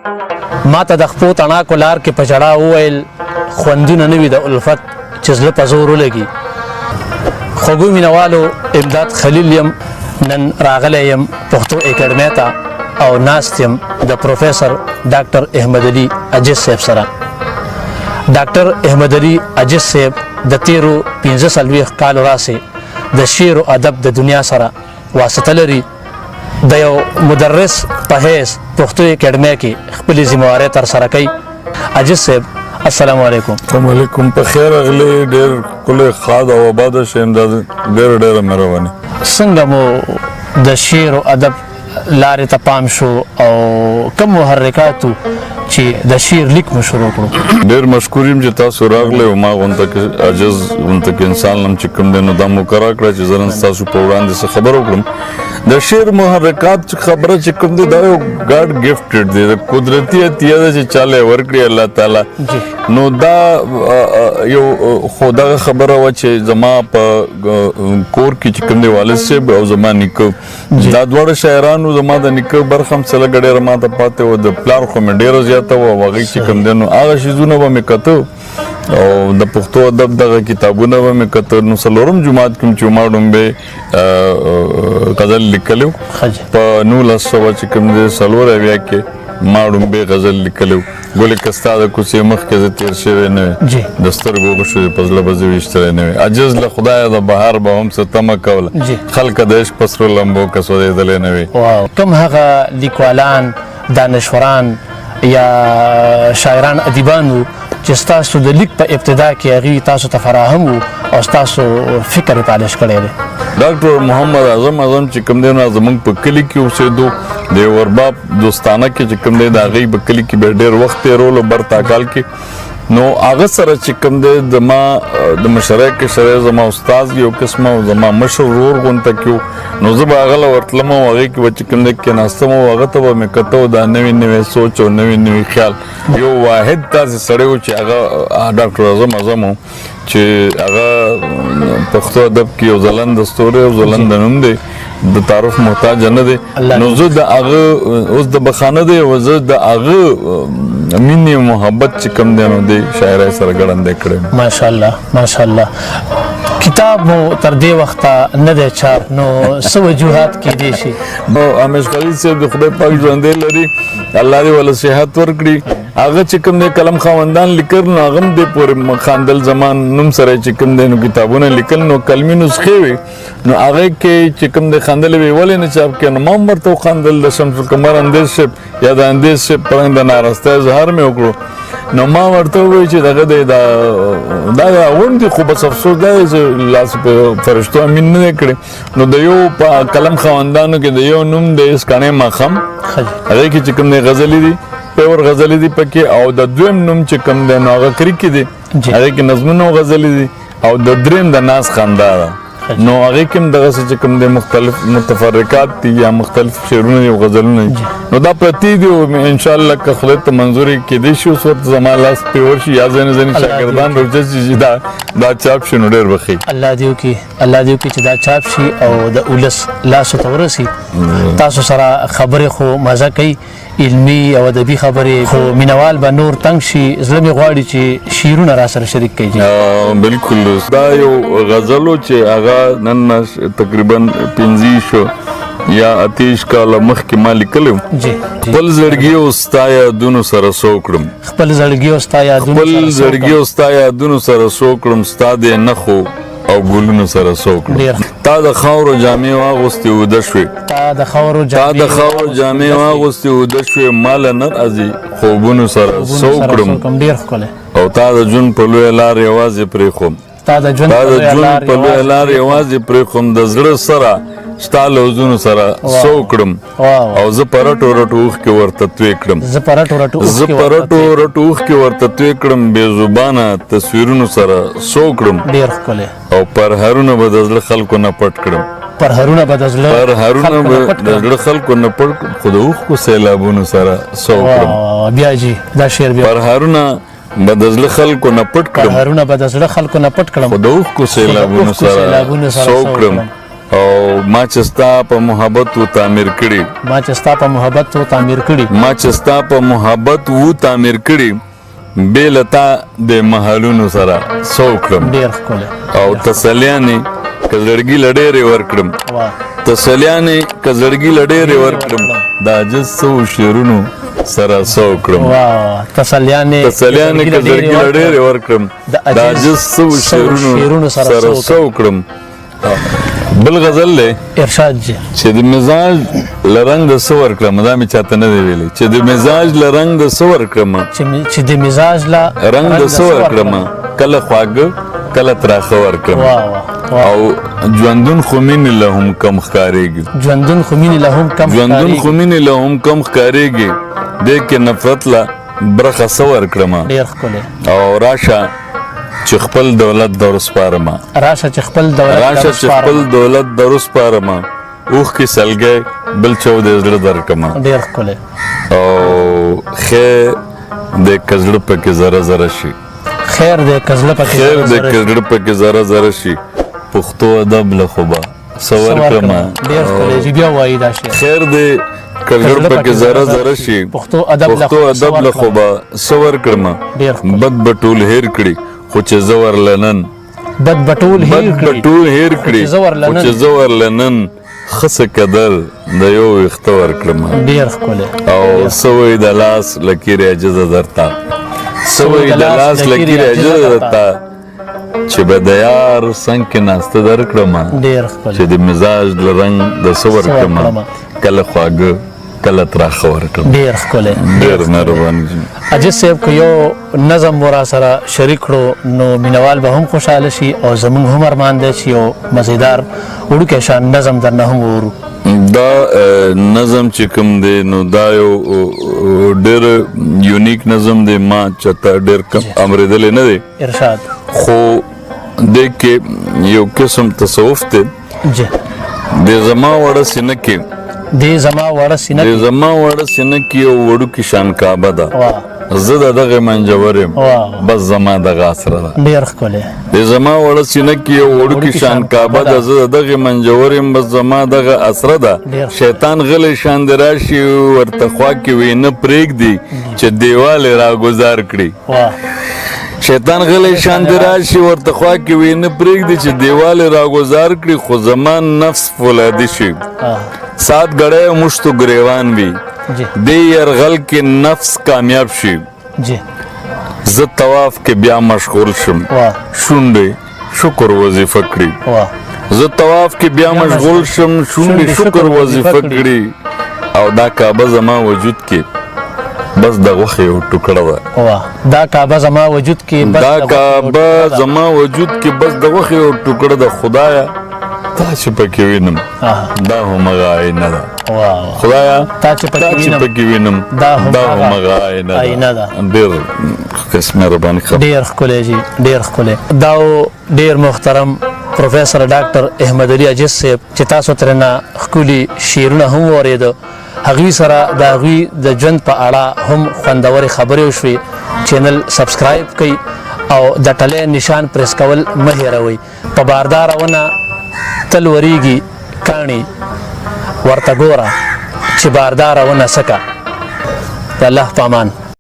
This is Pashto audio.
ما ته د خپو تڼاکو لار کې په ژړا وویل، خوندونه نه وي د الفت چې زړه په زور ولګي. خوږو مینوالو، امداد خلیل یم، نن راغلی یم پښتو اکیډمۍ ته او ناست یم د پروفیسر ډاکټر احمد علي عاجز صاحب سره. ډاکټر احمد علي عاجز صاحب د تیرو 45 کالو راسې د شعر او ادب د دنیا سره واسطه لري. د یو مدرس په حیث پښتو اکیډمۍ کې خپلې ذمهوارۍ ترسره کوي. عاجز صاحب، السلام علیکم. السلام علیکم، په خیر راغلی، ډېر ښکلی، ښاد او آباد شې امداد، ډېره ډېره مهرباني. څنګه مو د شعر او ادب لارې ته پام شو او کوم محرکات وو چې د شعر لیک مو شروع کړو؟ ډېر مشکور یم چې تاسو راغلی او ما غونته کې عاجز غونته کې انسان لم چې کوم دی نو دا موقع راکړه چې زه نن ستاسو په وړاندې څه خبره وکړم. د شعر محرکات چې خبره چې کوم دی، دا یو ګاډ ګفټډ دی، د قدرتي عطیه ده چې چاله یې ورکړي الله تعالی. نو دا یو خو دغه خبره وه چې زما په کور کې چې کوم دی، والد صاحب او زما نیکه دا دواړه شاعرانو. زما د نیکه برخه هم څه لږه ډېره ماته پاتې وه، د پلار خو مې ډېره زیاته وه. او هغوی چې کوم دی نو هغه شیزونه به مې کته او د پښتو ادب دغه کتابونه به مې کته. نو څلورم جماعت کې چې ما ړومبی غزل لیکلی و، په 1900 چې کوم دی 74 کې ما ړومبی غزل لیکلی و: ګلې که ستا د کوڅې مخکې زه تېر شوی نه وی، د سترګو غشو دې په زړه به زه ویشتلی نه وی. عاجز له خدایه د بهار به هم څه تمه کوله، خلکه د عشق په سرو لمبو که سوځېدلی نه وی. واو، کوم هغه لیکوالان، دانشوران یا شاعران، ادیبان وو چې ستاسو د لیک په ابتدا کې هغوی تاسو ته فراهم وو او ستاسو فکر یې پالش کړی دی؟ ډاکټر محمد اعظم اعظم چې کوم دی نو زمونږ په کلي کې اوسېدو، د ورباب دوستانه کې چې کوم دی، د هغې په کلي کې به ډېر وخت تېرولو برتاکال کې. نو هغه سره چې کوم دی د ما د مشرۍ کشرۍ زما استاد یو قسمه او زما مشر ورور غونته کې و. نو زه به هغه له ورتلم او هغې کې به چې کوم دی کېناستم او هغه ته به مې کته او دا نوی نوی سوچ او نوی نوی خیال. یو واحد داسې سړی و چې هغه ډاکټر اعظم اعظم و چې هغه پښتو ادب کې یو ځلند ستوری او ځلند نوم دی، د تعارف محتاج نه دی. نو زه د هغه اوس د بخانه دی او زه د هغه مینې او محبت چې کوم دی نو دی شاعرۍ سره ګړندی کړی. ماشاءالله، ماشاءالله. کتاب مو تر دې وخته نه دی چاپ، نو څه وجوهات کېدی شي؟ نو همیش خلیل صاحب د خدای پاک ژوندی لري، الله دې وله صحت ورکړي، هغه چې کوم دی قلم خاوندان لیکل نو هغه هم دې پورې خاندل زمان نوم سره چې کوم دی نو کتابونه لیکل، نو قلمي نسخې وې. نو هغه کې چې کوم دی خاندلې وې، ولې نه چاپ کړې؟ نو ما هم ورته وخاندل. د شمس القمر اندیز صاحب یا د اندیز صاحب په رنګ د ناراسته اظهار مې وکړو. نو ما ورته وویل چې دغه دی دا دا غونډې، خو بس افسوس دا دی چې لاس په فرشتو امین نه دی کړی. نو د یو په قلم خاوندانو کې د یو نوم دی اسکانې ماښام، هغې کې چې کوم دی غزلې دي، پیور غزلې دي پکې. او د دویم نوم چې کوم دی نو هغه کریکې دی، هغې کې نظمونه او غزلې دي. او د دریم د ناز خندا ده، نو هغې کې هم دغسې چې کوم دی مختلف متفرقات دي یا مختلف شعرونه دي او غزلونه دي. نو دا پرتې دي او انشاءالله که خدای ته منظوري کېدای شي اوس ورته زما لاس پرې ورشي یا ځینې ځینې شاګردان راوچت شي چې دا چاپ شي نو ډېر به ښه وي. الله دې وکړي، الله دې وکړي چې دا چاپ شي او د ولس لاسو ته ورسي. تاسو سره خبرې خو مزه کوي، علمي او ادبي خبرې، خو مینوال به نور تنګ شي. زړه مې غواړي چې شعرونه را سره شریک کړئ. بالکل، دا یو غزل و چې هغه نن نه تقریبا 25 یا 28 کاله مخکې ما لیکلی و. خپل زړګي او ستا یادونو سره سو کړم، خپل زړګي او ستا یادونو خپل سره سو زړګي او ستا یادونو سره سو کړم، ستا دې نښو او ګلونو سره سو کړم. تا د خاورو جامې واغوستې اوده شوې، تا د خاورو تا د خاورو جامې واغوستې اوده شوې، ما له نه راځي خوبونو سره سو کړم. ډېر ښکلی. او تا د ژوند په لویه لار یوازې پرېښوم، تا د ژوند تا د په لویه ژوند لار په لویه یوازې لار یوازې پرېښوم، د زړه سره ستا لوزونو سره سو کړم. او زه په رټو رټو اوښکې ورته توی کړم، زه په رټو رټو زه اوښکې په ورته رټو رټو اوښکې ورته توی کړم، بې زبانه تصویرونو سره سو کړم. ډېر ښکلی. او پرهرونه به د زړه خلکو نه پټ کړم، پرهرونه به د زړه پرهرونه خلکو نه به پټ د کړم. زړه خلکو نه پټ کړم، خو د اوښکو سیلابونو سره سو کړم. بیا جی دا شعر بیا. پرهرونه به د زړه خلکو نه پټ کړم، پرهرونه به د زړه خلکو نه پټ کړم، خو د اوښکو سیلابونو سیلابونو سره سره سو سو کړم. کړم. او ما چې ستا په محبت و تعمیر کړي، ما چې ستا په محبت و تعمیر کړي، ما چې ستا په محبت و تعمیر کړي، بې له تا د محلونو سره څه وکړم. ډېر ښکلی. او تسلیانې که زړګي له ډېرې ورکړم، تسلیانې که زړګي له ډېرې ورکړم، د عاجز څو شعرونو سره څه وکړم. تسلیانې تسلیانې که زړګي له ډېرې ورکړم، د عاجز څو شعرونو سره څه وکړم. بل غزل دی ارشاد جی، چې د مزاج له رنګ د څه ورکړم، دا مې چاته نه دی ویلی، چې د مزاج له رنګ د څه ورکړم، چې د مزاج له رنګ د څه ورکړم، کله خواږه کله تراخه ورکړم. او ژوندون خو مینې له هم کم ښکارېږي، ژوندون خو مینې له هم کم، ژوندون خو مینې له هم کم ښکارېږي، دې کې نفرت له برخه څه ورکړم. ډېر ښکلی. او راشه چې خپل دولت در وسپارم، راشه چې خپل دولت، راشه چې خپل دولت در وسپارم، اوښکې سلګی بل چو د زړه درکړم. ډېر ښکلی. او خیر دی که زړه پکې ذره ذره شي، خیر دی که زړه پکې، خیر دی که زړه پکې ذره ذره شي، پښتو ادب له خو به څه ورکړم. ډېر ښکلی چې بیا وایي دا شعر، خیر دی که زړه پکې ذره ذره شي، پښتو ادب له خو به څه ورکړم، بد به ټول هېر کړي خو چې زه ورله نن، بد به ټول هېر کړي، بد به ټول هېر کړي خو چې زه ورله نن ښه څه قدر د یو ویښته ورکړم. ډېر ښکلی. او څه وایي د لاس لکیرې عاجزه درته، څه وایي د لاس لکیرې عاجزه درته، چې به د یار څنګ کې ناسته درکړم، ډېر ښکلی، چې د مزاج له رنګ د څه ورکړم، کله خواږه کله تراخه ورکړم. ډېر ښکلی، ډېر مهرباني. عاجز صاحب که یو نظم مو راسره شریک کړو نو مینوال به هم خوشحاله شي، او زموږ هم ارمان دی چې یو مزیدار وړوکی شان نظم درنه هم واورو. دا نظم چې کوم دی نو دا یو ډېر یونیک نظم دی، ما چاته ډېر کم امرېدلی نه دی. ارشاد. خو دې کې یو قسم تصوف دی. جی. د زما وړه سینه کې، دې زما وړه سینه، دې زما وړه سینه کې یو وړوکی شان کعبه ده، زه د دغې منجور یم، بس زما دغه اسره ده. ډېر ښکلی. د زما وړه سینه کې یو وړوکی شان کعبه ده، زه د دغې منجور یم، بس زما دغه اسره ده. شیطان غلی شان دې راشي ورته خوا کې وي نه پرېږدي چې دیوال یې راګوزار کړي. شیطان غلی شان دې راشي ورته خوا کې وي نه پرېږدي چې دیوال یې راګوزار کړي، خو زما نفس فولادي شي. سات ګړی مشتو ګریوان وي، دې یرغل کې نفس کامیاب شي. زه طواف کې بیا مشغول شم، شونډې شکر وظیفه کړي. زه طواف کې بیا مشغول شم، شونډې شکر وظیفه کړي. او دا کعبه زما وجود کې بس د غوښې یو ټوکړه ده. دا کعبه زما وجود کې بس، دا کعبه زما وجود کې بس د غوښې یو ټوکړه ده. خدایه تا چې پکې وینم دا همغه آینه ده. خدایا تا چې پکې وینم دا همغه آینه ده. ډېر قسم مهرباني. ډېر ښکلی جی، ډېر ښکلی. دا ډېر محترم پروفیسور ډاکټر احمد علي عاجز صاحب چې تاسو ترېنه ښکلي شعرونه هم واورېده، هغوی سره د هغوی د ژوند په اړه هم خوندورې خبرې وشوې. چینل سبسکرایب کړئ او د ټلی نشان پریس کول مه هېروئ. په بارداره ونه تل وریږي کاڼي، ورته ګوره چې بارداره ونه سکه. د الله په امان.